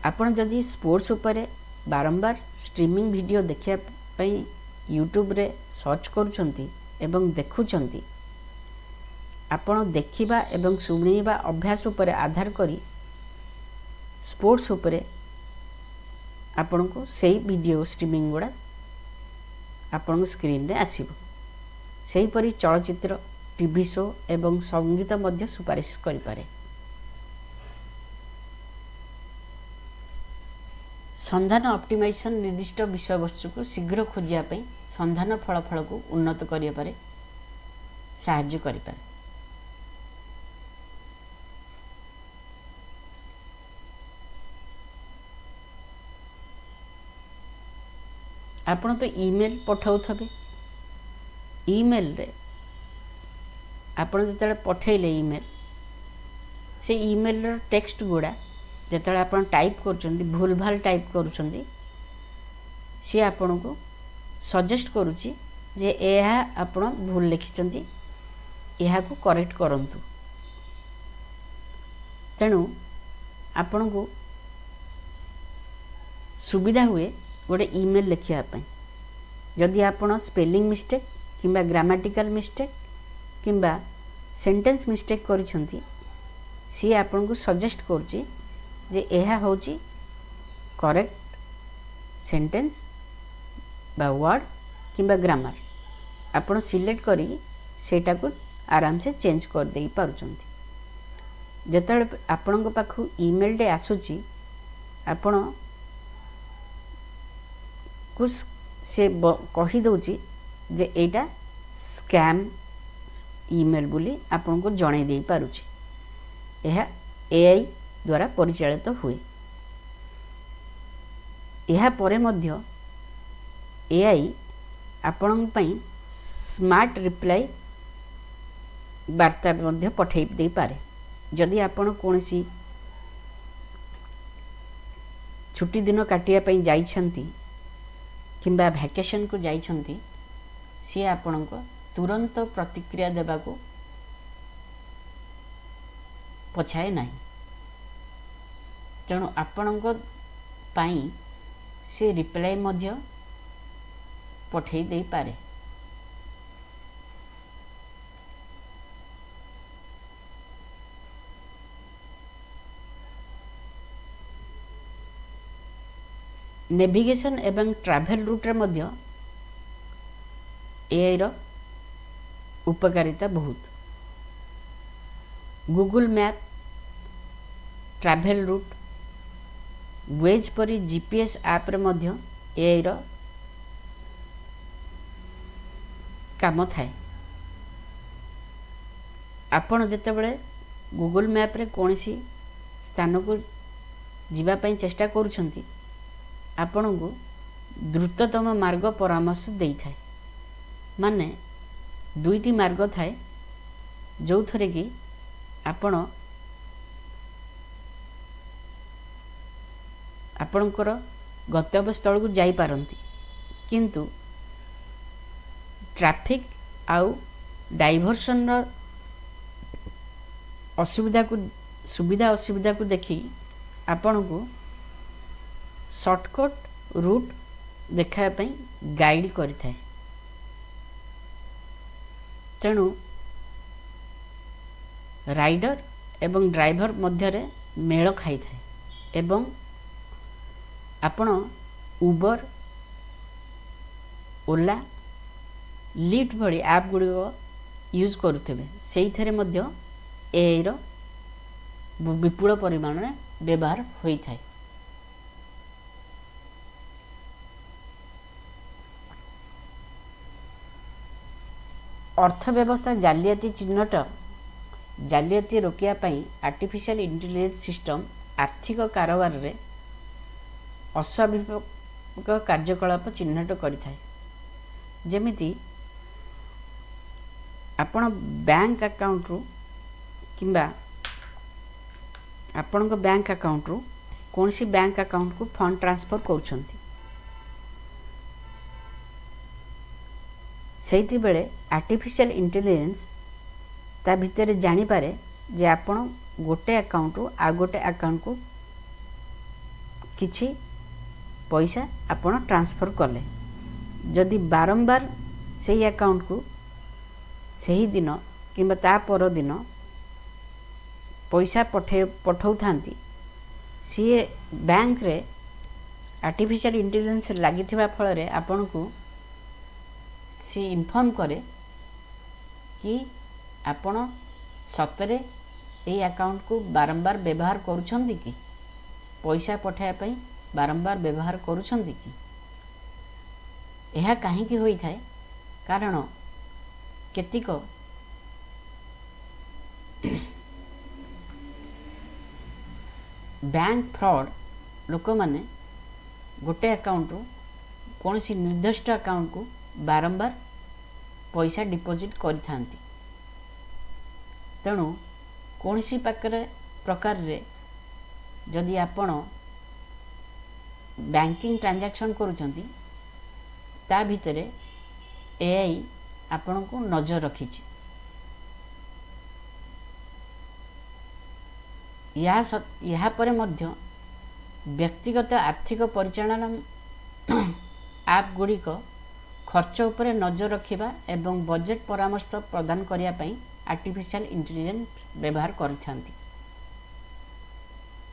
ଆପଣ ଯଦି ସ୍ପୋର୍ଟସ୍ ଉପରେ ବାରମ୍ବାର ଷ୍ଟ୍ରିମିଂ ଭିଡ଼ିଓ ଦେଖିବା ପାଇଁ ୟୁଟ୍ୟୁବରେ ସର୍ଚ୍ଚ କରୁଛନ୍ତି ଏବଂ ଦେଖୁଛନ୍ତି, ଆପଣ ଦେଖିବା ଏବଂ ଶୁଣିବା ଅଭ୍ୟାସ ଉପରେ ଆଧାର କରି ସ୍ପୋର୍ଟସ୍ ଉପରେ ଆପଣଙ୍କୁ ସେଇ ଭିଡ଼ିଓ ଷ୍ଟ୍ରିମିଂ ଗୁଡ଼ା ଆପଣଙ୍କ ସ୍କ୍ରିନ୍ରେ ଆସିବ। ସେହିପରି ଚଳଚ୍ଚିତ୍ର, ଟିଭି ଶୋ ଏବଂ ସଙ୍ଗୀତ ମଧ୍ୟ ସୁପାରିଶ କରିପାରେ। ସନ୍ଧାନ ଅପ୍ଟିମାଇଜେସନ୍ ନିର୍ଦ୍ଦିଷ୍ଟ ବିଷୟବସ୍ତୁକୁ ଶୀଘ୍ର ଖୋଜିବା ପାଇଁ ସନ୍ଧାନ ଫଳାଫଳକୁ ଉନ୍ନତ କରିବାରେ ସାହାଯ୍ୟ କରିପାରେ। ଆପଣ ତ ଇମେଲ୍ ପଠାଉଥିବେ। ଇମେଲରେ ଆପଣ ଯେତେବେଳେ ପଠାଇଲେ ଇମେଲ୍, ସେ ଇମେଲର ଟେକ୍ସଟ ଗୁଡ଼ା ଯେତେବେଳେ ଆପଣ ଟାଇପ୍ କରୁଛନ୍ତି, ଭୁଲ ଭାଲ ଟାଇପ୍ କରୁଛନ୍ତି, ସିଏ ଆପଣଙ୍କୁ ସଜେଷ୍ଟ କରୁଛି ଯେ ଏହା ଆପଣ ଭୁଲ ଲେଖିଛନ୍ତି, ଏହାକୁ କରେକ୍ଟ କରନ୍ତୁ। ତେଣୁ ଆପଣଙ୍କୁ ସୁବିଧା ହୁଏ ଗୋଟେ ଇମେଲ୍ ଲେଖିବା ପାଇଁ। ଯଦି ଆପଣ ସ୍ପେଲିଂ ମିଷ୍ଟେକ୍ କିମ୍ବା ଗ୍ରାମାଟିକାଲ ମିଷ୍ଟେକ୍ କିମ୍ବା ସେଣ୍ଟେନ୍ସ ମିଷ୍ଟେକ୍ କରିଛନ୍ତି, ସିଏ ଆପଣଙ୍କୁ ସଜେଷ୍ଟ କରୁଛି ଯେ ଏହା ହେଉଛି କରେକ୍ଟ ସେଣ୍ଟେନ୍ସ ବା ୱାର୍ଡ଼ କିମ୍ବା ଗ୍ରାମାର। ଆପଣ ସିଲେକ୍ଟ କରିକି ସେଇଟାକୁ ଆରାମସେ ଚେଞ୍ଜ କରିଦେଇ ପାରୁଛନ୍ତି। ଯେତେବେଳେ ଆପଣଙ୍କ ପାଖକୁ ଇମେଲଟେ ଆସୁଛି, ଆପଣ କୁ ସେ କହିଦେଉଛି ଯେ ଏଇଟା ସ୍କାମ୍ ଇମେଲ୍ ବୋଲି ଆପଣଙ୍କୁ ଜଣାଇ ଦେଇପାରୁଛି। ଏହା ଏଆଇ ଦ୍ୱାରା ପରିଚାଳିତ ହୁଏ। ଏହାପରେ ମଧ୍ୟ ଏଆଇ ଆପଣଙ୍କ ପାଇଁ ସ୍ମାର୍ଟ ରିପ୍ଲାଏ ବାର୍ତ୍ତା ମଧ୍ୟ ପଠାଇ ଦେଇପାରେ। ଯଦି ଆପଣ କୌଣସି ଛୁଟି ଦିନ କାଟିବା ପାଇଁ ଯାଇଛନ୍ତି କିମ୍ବା ଭ୍ୟାକେସନକୁ ଯାଇଛନ୍ତି, ସିଏ ଆପଣଙ୍କ ତୁରନ୍ତ ପ୍ରତିକ୍ରିୟା ଦେବାକୁ ପଛାଏ ନାହିଁ। ତେଣୁ ଆପଣଙ୍କ ପାଇଁ ସେ ରିପ୍ଲାଏ ମଧ୍ୟ ପଠାଇ ଦେଇପାରେ। ନେଭିଗେସନ୍ ଏବଂ ଟ୍ରାଭେଲ୍ ରୁଟ୍ରେ ମଧ୍ୟ ଏଆଇର ଉପକାରିତା ବହୁତ। Google map, travel route, Waze ପରି ଜିପିଏସ୍ ଆପ୍ରେ ମଧ୍ୟ ଏଆଇର କାମ ଥାଏ। ଆପଣ ଯେତେବେଳେ ଗୁଗୁଲ୍ ମ୍ୟାପ୍ରେ କୌଣସି ସ୍ଥାନକୁ ଯିବା ପାଇଁ ଚେଷ୍ଟା କରୁଛନ୍ତି, ଆପଣଙ୍କୁ ଦ୍ରୁତତମ ମାର୍ଗ ପରାମର୍ଶ ଦେଇଥାଏ। ମାନେ ଦୁଇଟି ମାର୍ଗ ଥାଏ, ଯେଉଁଥିରେ କି ଆପଣ ଆପଣଙ୍କର ଗନ୍ତବ୍ୟସ୍ଥଳକୁ ଯାଇପାରନ୍ତି। କିନ୍ତୁ ଟ୍ରାଫିକ୍ ଆଉ ଡାଇଭର୍ସନର ଅସୁବିଧାକୁ, ସୁବିଧା ଅସୁବିଧାକୁ ଦେଖି ଆପଣଙ୍କୁ ସର୍ଟକଟ୍ ରୁଟ୍ ଦେଖାଇବା ପାଇଁ ଗାଇଡ଼ କରିଥାଏ। ତେଣୁ ରାଇଡ଼ର ଏବଂ ଡ୍ରାଇଭର ମଧ୍ୟରେ ମେଳ ଖାଇଥାଏ ଏବଂ ଆପଣ ଉବର, ଓଲା, ଲିଫ୍ଟ ଭଳି ଆପ୍ ଗୁଡ଼ିକ ୟୁଜ୍ କରୁଥିବେ, ସେଇଥିରେ ମଧ୍ୟ ଏଆଇର ବିପୁଳ ପରିମାଣରେ ବ୍ୟବହାର ହୋଇଥାଏ। ଅର୍ଥ ବ୍ୟବସ୍ଥା ଜାଲିଆତି ଚିହ୍ନଟ, ଜାଲିଆତି ରୋକିବା ପାଇଁ ଆର୍ଟିଫିସିଆଲ ଇଣ୍ଟେଲିଜେନ୍ସ ସିଷ୍ଟମ୍ ଆର୍ଥିକ କାରବାରରେ ଅସ୍ୱାଭାବିକ କାର୍ଯ୍ୟକଳାପ ଚିହ୍ନଟ କରିଥାଏ। ଯେମିତି ଆପଣ ବ୍ୟାଙ୍କ ଆକାଉଣ୍ଟରୁ କିମ୍ବା ଆପଣଙ୍କ ବ୍ୟାଙ୍କ ଆକାଉଣ୍ଟରୁ କୌଣସି ବ୍ୟାଙ୍କ ଆକାଉଣ୍ଟକୁ ଫଣ୍ଡ ଟ୍ରାନ୍ସଫର୍ କରୁଛନ୍ତି, ସେଇଥିବେଳେ ଆର୍ଟିଫିସିଆଲ ଇଣ୍ଟେଲିଜେନ୍ସ ତା ଭିତରେ ଜାଣିପାରେ ଯେ ଆପଣ ଗୋଟେ ଆକାଉଣ୍ଟରୁ ଆଉ ଗୋଟେ ଆକାଉଣ୍ଟକୁ କିଛି ପଇସା ଆପଣ ଟ୍ରାନ୍ସଫର୍ କଲେ। ଯଦି ବାରମ୍ବାର ସେଇ ଆକାଉଣ୍ଟକୁ ସେହି ଦିନ କିମ୍ବା ତା ପରଦିନ ପଇସା ପଠାଉଥାନ୍ତି, ସିଏ ବ୍ୟାଙ୍କରେ ଆର୍ଟିଫିସିଆଲ ଇଣ୍ଟେଲିଜେନ୍ସ ଲାଗିଥିବା ଫଳରେ ଆପଣଙ୍କୁ ସିଏ ଇନଫର୍ମ କରେ କି ଆପଣ ସତରେ ଏଇ ଆକାଉଣ୍ଟକୁ ବାରମ୍ବାର ବ୍ୟବହାର କରୁଛନ୍ତି କି, ପଇସା ପଠାଇବା ପାଇଁ ବାରମ୍ବାର ବ୍ୟବହାର କରୁଛନ୍ତି କି। ଏହା କାହିଁକି ହୋଇଥାଏ? କାରଣ କେତେକ ବ୍ୟାଙ୍କ ଫ୍ରଡ଼୍ ଲୋକମାନେ ଗୋଟେ ଆକାଉଣ୍ଟରୁ କୌଣସି ନିର୍ଦ୍ଦିଷ୍ଟ ଆକାଉଣ୍ଟକୁ ବାରମ୍ବାର ପଇସା ଡିପୋଜିଟ୍ କରିଥାନ୍ତି। ତେଣୁ କୌଣସି ପାଖରେ ପ୍ରକାରରେ ଯଦି ଆପଣ ବ୍ୟାଙ୍କିଂ ଟ୍ରାଞ୍ଜାକ୍ସନ୍ କରୁଛନ୍ତି, ତା ଭିତରେ ଏଆଇ ଆପଣଙ୍କୁ ନଜର ରଖିଛି। ଏହାପରେ ମଧ୍ୟ ବ୍ୟକ୍ତିଗତ ଆର୍ଥିକ ପରିଚାଳନା ଆପ୍ ଗୁଡ଼ିକ ଖର୍ଚ୍ଚ ଉପରେ ନଜର ରଖିବା ଏବଂ ବଜେଟ୍ ପରାମର୍ଶ ପ୍ରଦାନ କରିବା ପାଇଁ ଆର୍ଟିଫିସିଆଲ ଇଣ୍ଟେଲିଜେନ୍ସ ବ୍ୟବହାର କରିଥାନ୍ତି।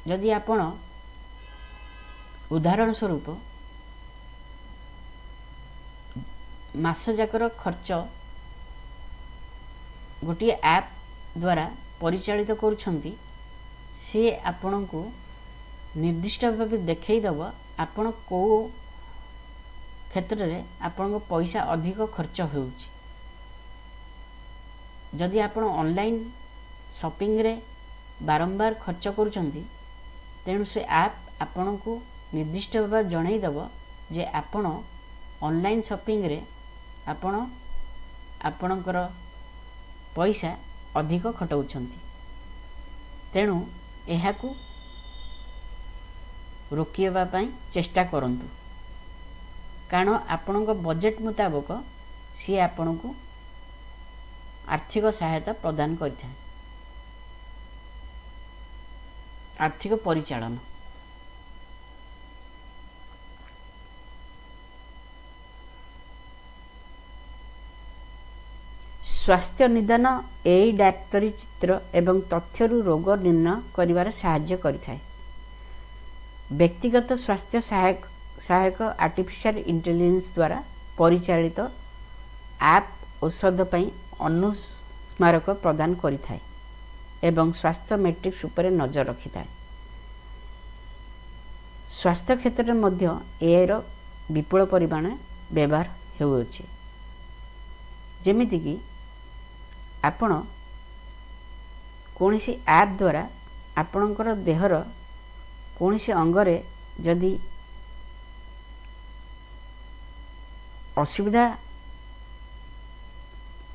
ଯଦି ଆପଣ ଉଦାହରଣ ସ୍ୱରୂପ ମାସ ଯାକର ଖର୍ଚ୍ଚ ଗୋଟିଏ ଆପ୍ ଦ୍ୱାରା ପରିଚାଳିତ କରୁଛନ୍ତି, ସିଏ ଆପଣଙ୍କୁ ନିର୍ଦ୍ଦିଷ୍ଟ ଭାବେ ଦେଖାଇଦେବ ଆପଣ କେଉଁ କ୍ଷେତ୍ରରେ ଆପଣଙ୍କ ପଇସା ଅଧିକ ଖର୍ଚ୍ଚ ହେଉଛି। ଯଦି ଆପଣ ଅନଲାଇନ୍ ସପିଂରେ ବାରମ୍ବାର ଖର୍ଚ୍ଚ କରୁଛନ୍ତି, ତେଣୁ ସେ ଆପ୍ ଆପଣଙ୍କୁ ନିର୍ଦ୍ଦିଷ୍ଟ ଭାବେ ଜଣାଇଦେବ ଯେ ଆପଣ ଅନଲାଇନ୍ ସପିଂରେ ଆପଣ ଆପଣଙ୍କର ପଇସା ଅଧିକ ଖଟାଉଛନ୍ତି। ତେଣୁ ଏହାକୁ ରୋକିବା ପାଇଁ ଚେଷ୍ଟା କରନ୍ତୁ, କାରଣ ଆପଣଙ୍କ ବଜେଟ୍ ମୁତାବକ ସିଏ ଆପଣଙ୍କୁ ଆର୍ଥିକ ସହାୟତା ପ୍ରଦାନ କରିଥାଏ। ଆର୍ଥିକ ପରିଚାଳନା, ସ୍ୱାସ୍ଥ୍ୟ ନିଦାନ, ଏଇ ଡାକ୍ତରୀ ଚିତ୍ର ଏବଂ ତଥ୍ୟରୁ ରୋଗ ନିର୍ଣ୍ଣୟ କରିବାରେ ସାହାଯ୍ୟ କରିଥାଏ। ବ୍ୟକ୍ତିଗତ ସ୍ୱାସ୍ଥ୍ୟ ସହାୟକ ଆର୍ଟିଫିସିଆଲ ଇଣ୍ଟେଲିଜେନ୍ସ ଦ୍ୱାରା ପରିଚାଳିତ ଆପ୍ ଔଷଧ ପାଇଁ ଅନୁସ୍ମାରକ ପ୍ରଦାନ କରିଥାଏ ଏବଂ ସ୍ୱାସ୍ଥ୍ୟ ମେଟ୍ରିକ୍ସ ଉପରେ ନଜର ରଖିଥାଏ। ସ୍ୱାସ୍ଥ୍ୟ କ୍ଷେତ୍ରରେ ମଧ୍ୟ ଏଆଇର ବିପୁଳ ପରିମାଣ ବ୍ୟବହାର ହେଉଅଛି। ଯେମିତିକି ଆପଣ କୌଣସି ଆପ୍ ଦ୍ୱାରା ଆପଣଙ୍କର ଦେହର କୌଣସି ଅଙ୍ଗରେ ଯଦି ଅସୁବିଧା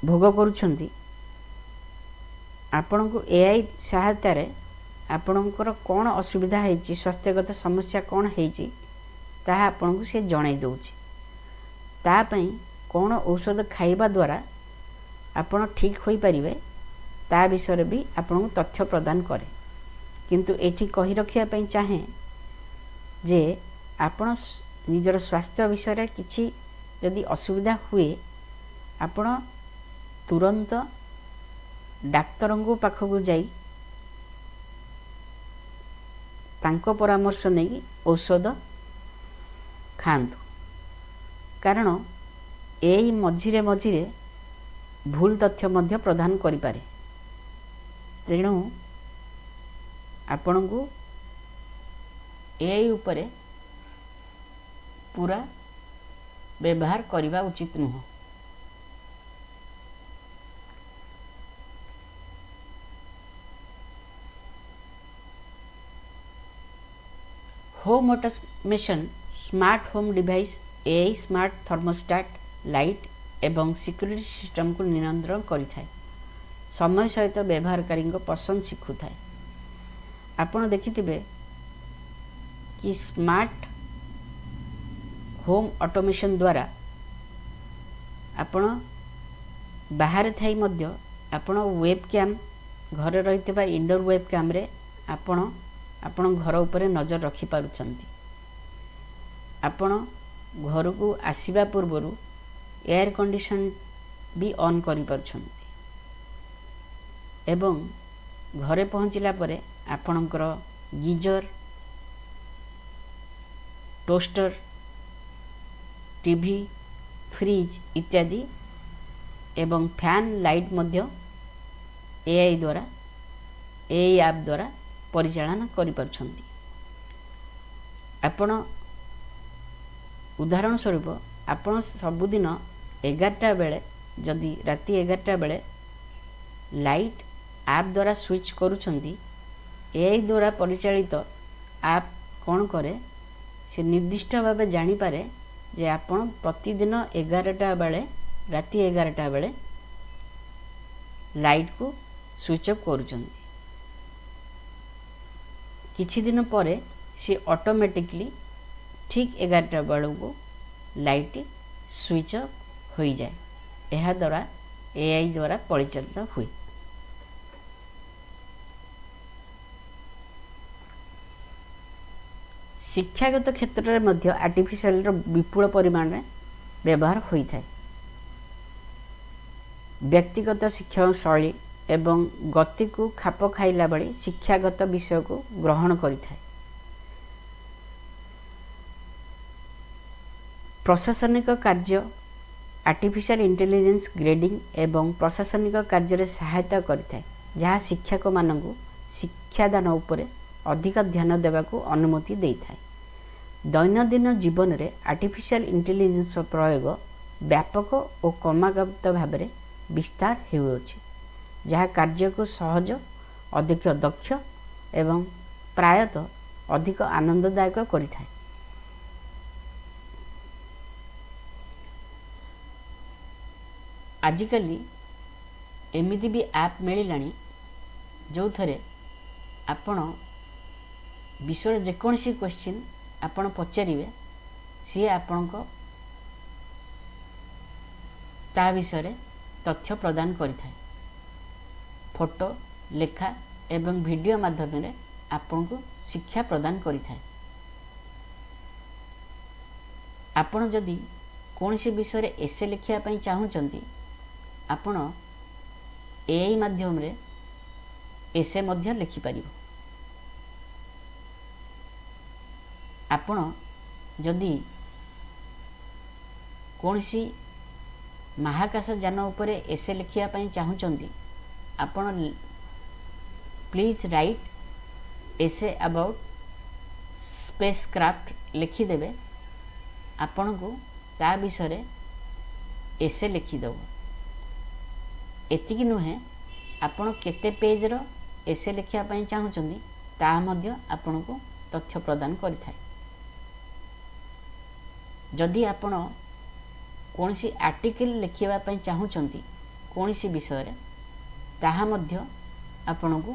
ଭୋଗ କରୁଛନ୍ତି, ଆପଣଙ୍କୁ ଏଆଇ ସହାୟତାରେ ଆପଣଙ୍କର କ'ଣ ଅସୁବିଧା ହେଇଛି, ସ୍ୱାସ୍ଥ୍ୟଗତ ସମସ୍ୟା କ'ଣ ହେଇଛି, ତାହା ଆପଣଙ୍କୁ ସେ ଜଣାଇ ଦେଉଛି। ତା ପାଇଁ କ'ଣ ଔଷଧ ଖାଇବା ଦ୍ୱାରା ଆପଣ ଠିକ୍ ହୋଇପାରିବେ ତା ବିଷୟରେ ବି ଆପଣଙ୍କୁ ତଥ୍ୟ ପ୍ରଦାନ କରେ। କିନ୍ତୁ ଏଠି କହି ରଖିବା ପାଇଁ ଚାହେଁ ଯେ ଆପଣ ନିଜର ସ୍ୱାସ୍ଥ୍ୟ ବିଷୟରେ କିଛି ଯଦି ଅସୁବିଧା ହୁଏ, ଆପଣ ତୁରନ୍ତ ଡାକ୍ତରଙ୍କ ପାଖକୁ ଯାଇ ତାଙ୍କ ପରାମର୍ଶ ନେଇ ଔଷଧ ଖାଆନ୍ତୁ, କାରଣ ଏଇ ମଝିରେ ମଝିରେ ଭୁଲ ତଥ୍ୟ ମଧ୍ୟ ପ୍ରଦାନ କରିପାରେ। ତେଣୁ ଆପଣଙ୍କୁ ଏଆଇ ଉପରେ ପୁରା ବ୍ୟବହାର କରିବା ଉଚିତ ନୁହଁ। Home automation, smart home device, AI smart thermostat, light ଏବଂ ସିକ୍ୟୁରିଟି ସିଷ୍ଟମକୁ ନିୟନ୍ତ୍ରଣ କରିଥାଏ। ସମୟ ସହିତ ବ୍ୟବହାରକାରୀଙ୍କ ପସନ୍ଦ ଶିଖୁଥାଏ। ଆପଣ ଦେଖିଥିବେ କି ସ୍ମାର୍ଟ ହୋମ୍ ଅଟୋମେସନ୍ ଦ୍ୱାରା ଆପଣ ବାହାରେ ଥାଇ ମଧ୍ୟ ଆପଣ ୱେବ୍ କ୍ୟାମ୍, ଘରେ ରହିଥିବା ଇନଡୋର୍ ୱେବ୍ କ୍ୟାମ୍ରେ ଆପଣ ଆପଣଙ୍କ ଘର ଉପରେ ନଜର ରଖିପାରୁଛନ୍ତି। ଆପଣ ଘରକୁ ଆସିବା ପୂର୍ବରୁ ଏୟାର କଣ୍ଡିସନ୍ ବି ଅନ୍ କରିପାରୁଛନ୍ତି ଏବଂ ଘରେ ପହଞ୍ଚିଲା ପରେ ଆପଣଙ୍କର ଗିଜର, ଟୋଷ୍ଟର, ଟିଭି, ଫ୍ରିଜ୍ ଇତ୍ୟାଦି ଏବଂ ଫ୍ୟାନ୍, ଲାଇଟ୍ ମଧ୍ୟ ଏଆଇ ଦ୍ୱାରା, ଏଆଇ ଆପ୍ ଦ୍ୱାରା ପରିଚାଳନା କରିପାରୁଛନ୍ତି। ଆପଣ ଉଦାହରଣ ସ୍ୱରୂପ ଆପଣ ସବୁଦିନ 11ଟା ବେଳେ, ଯଦି ରାତି 11ଟା ବେଳେ ଲାଇଟ୍ ଆପ୍ ଦ୍ୱାରା ସୁଇଚ୍ କରୁଛନ୍ତି, ଏଆଇ ଦ୍ୱାରା ପରିଚାଳିତ ଆପ୍ କ'ଣ କରେ, ସେ ନିର୍ଦ୍ଦିଷ୍ଟ ଭାବେ ଜାଣିପାରେ ଯେ ଆପଣ ପ୍ରତିଦିନ 11ଟା ବେଳେ, ରାତି 11ଟା ବେଳେ ଲାଇଟ୍କୁ ସୁଇଚ୍ ଅଫ୍ କରୁଛନ୍ତି। କିଛି ଦିନ ପରେ ସେ ଅଟୋମେଟିକଲି ଠିକ୍ 11ଟା ବେଳକୁ ଲାଇଟ୍ ସୁଇଚ୍ ଅଫ୍ ହୋଇଯାଏ। ଏହାଦ୍ୱାରା ଏଆଇ ଦ୍ୱାରା ପରିଚାଳିତ ହୁଏ। ଶିକ୍ଷାଗତ କ୍ଷେତ୍ରରେ ମଧ୍ୟ ଆର୍ଟିଫିସିଆଲର ବିପୁଳ ପରିମାଣରେ ବ୍ୟବହାର ହୋଇଥାଏ। ବ୍ୟକ୍ତିଗତ ଶିକ୍ଷଣ ଶୈଳୀ ଏବଂ ଗତିକୁ ଖାପ ଖାଇଲା ଭଳି ଶିକ୍ଷାଗତ ବିଷୟକୁ ଗ୍ରହଣ କରିଥାଏ। ପ୍ରଶାସନିକ କାର୍ଯ୍ୟ, ଆର୍ଟିଫିସିଆଲ ଇଣ୍ଟେଲିଜେନ୍ସ ଗ୍ରେଡ଼ିଂ ଏବଂ ପ୍ରଶାସନିକ କାର୍ଯ୍ୟରେ ସହାୟତା କରିଥାଏ, ଯାହା ଶିକ୍ଷକମାନଙ୍କୁ ଶିକ୍ଷାଦାନ ଉପରେ ଅଧିକ ଧ୍ୟାନ ଦେବାକୁ ଅନୁମତି ଦେଇଥାଏ। ଦୈନନ୍ଦିନ ଜୀବନରେ ଆର୍ଟିଫିସିଆଲ ଇଣ୍ଟେଲିଜେନ୍ସର ପ୍ରୟୋଗ ବ୍ୟାପକ ଓ କ୍ରମାଗତ ଭାବରେ ବିସ୍ତାର ହେଉଅଛି, ଯାହା କାର୍ଯ୍ୟକୁ ସହଜ, ଅଧିକ ଦକ୍ଷ ଏବଂ ପ୍ରାୟତଃ ଅଧିକ ଆନନ୍ଦଦାୟକ କରିଥାଏ। ଆଜିକାଲି ଏମିତି ବି ଆପ୍ ମିଳିଲାଣି ଯେଉଁଥିରେ ଆପଣ ବିଶ୍ୱର ଯେକୌଣସି କ୍ୱେଶ୍ଚିନ୍ ଆପଣ ପଚାରିବେ, ସିଏ ଆପଣଙ୍କ ତା ବିଷୟରେ ତଥ୍ୟ ପ୍ରଦାନ କରିଥାଏ। ଫଟୋ, ଲେଖା ଏବଂ ଭିଡ଼ିଓ ମାଧ୍ୟମରେ ଆପଣଙ୍କୁ ଶିକ୍ଷା ପ୍ରଦାନ କରିଥାଏ। ଆପଣ ଯଦି କୌଣସି ବିଷୟରେ ଏସେ ଲେଖିବା ପାଇଁ ଚାହୁଁଛନ୍ତି, ଆପଣ ଏଆଇ ମାଧ୍ୟମରେ ଏସେ ମଧ୍ୟ ଲେଖିପାରିବ। ଆପଣ ଯଦି କୌଣସି ମହାକାଶ ଯାନ ଉପରେ ଏସେ ଲେଖିବା ପାଇଁ ଚାହୁଁଛନ୍ତି, ଆପଣ "Please write essay about spacecraft" ଲେଖିଦେବେ, ଆପଣଙ୍କୁ ତା ବିଷୟରେ ଏସେ ଲେଖିଦେବ। ଏତିକି ନୁହେଁ, ଆପଣ କେତେ ପେଜ୍ର ଏସେ ଲେଖିବା ପାଇଁ ଚାହୁଁଛନ୍ତି ତାହା ମଧ୍ୟ ଆପଣଙ୍କୁ ତଥ୍ୟ ପ୍ରଦାନ କରିଥାଏ। ଯଦି ଆପଣ କୌଣସି ଆର୍ଟିକିଲ୍ ଲେଖିବା ପାଇଁ ଚାହୁଁଛନ୍ତି କୌଣସି ବିଷୟରେ, ତାହା ମଧ୍ୟ ଆପଣଙ୍କୁ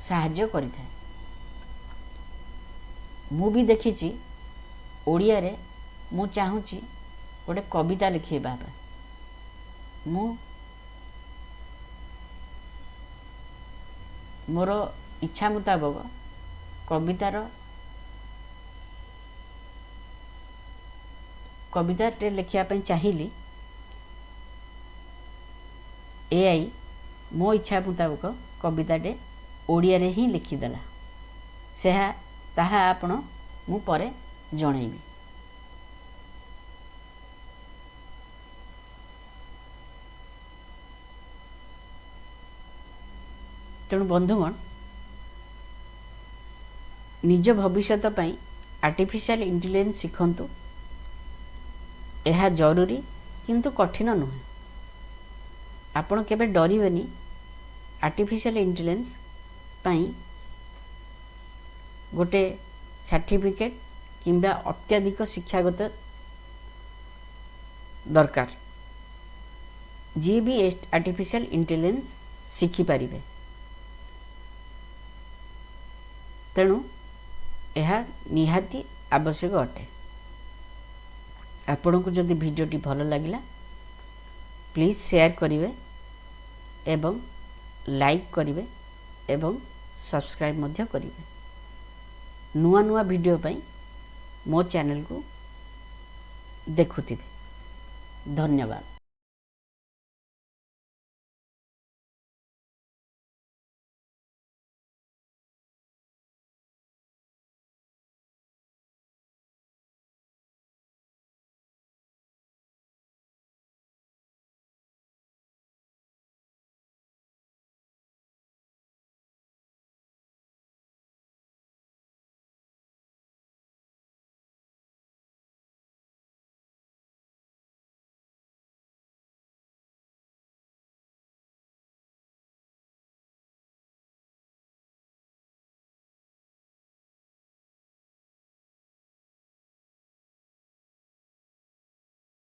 ସାହାଯ୍ୟ କରିଥାଏ। ମୁଁ ବି ଦେଖିଛି ଓଡ଼ିଆରେ ମୁଁ ଚାହୁଁଛି ଗୋଟେ କବିତା ଲେଖିବା ପାଇଁ, ମୁଁ ମୋର ଇଚ୍ଛା ମୁତାବକ କବିତାର କବିତାଟେ ଲେଖିବା ପାଇଁ ଚାହିଁଲି। ଏଆଇ ମୋ ଇଚ୍ଛା ମୁତାବକ କବିତାଟେ ଓଡ଼ିଆରେ ହିଁ ଲେଖିଦେଲା। ସେହା ତାହା ଆପଣ ମୁଁ ପରେ ଜଣେଇବି। ତେଣୁ ବନ୍ଧୁଗଣ, ନିଜ ଭବିଷ୍ୟତ ପାଇଁ ଆର୍ଟିଫିସିଆଲ ଇଣ୍ଟେଲିଜେନ୍ସ ଶିଖନ୍ତୁ। ଏହା ଜରୁରୀ କିନ୍ତୁ କଠିନ ନୁହେଁ। ଆପଣ କେବେ ଡରିବେନି। ଆର୍ଟିଫିସିଆଲ ଇଣ୍ଟେଲିଜେନ୍ସ ପାଇଁ ଗୋଟେ ସାର୍ଟିଫିକେଟ୍ କିମ୍ବା ଅତ୍ୟଧିକ ଶିକ୍ଷାଗତ ଦରକାର, ଯିଏ ବି ଆର୍ଟିଫିସିଆଲ ଇଣ୍ଟେଲିଜେନ୍ସ ଶିଖିପାରିବେ। ତେଣୁ ଏହା ନିହାତି ଆବଶ୍ୟକ ଅଟେ। ଆପଣଙ୍କୁ ଯଦି ଭିଡ଼ିଓଟି ଭଲ ଲାଗିଲା, ପ୍ଲିଜ୍ ସେୟାର କରିବେ ଏବଂ ଲାଇକ୍ କରିବେ ଏବଂ ସବସ୍କ୍ରାଇବ୍ ମଧ୍ୟ କରିବେ। ନୂଆ ନୂଆ ଭିଡ଼ିଓ ପାଇଁ ମୋ ଚ୍ୟାନେଲକୁ ଦେଖୁଥିବେ। ଧନ୍ୟବାଦ।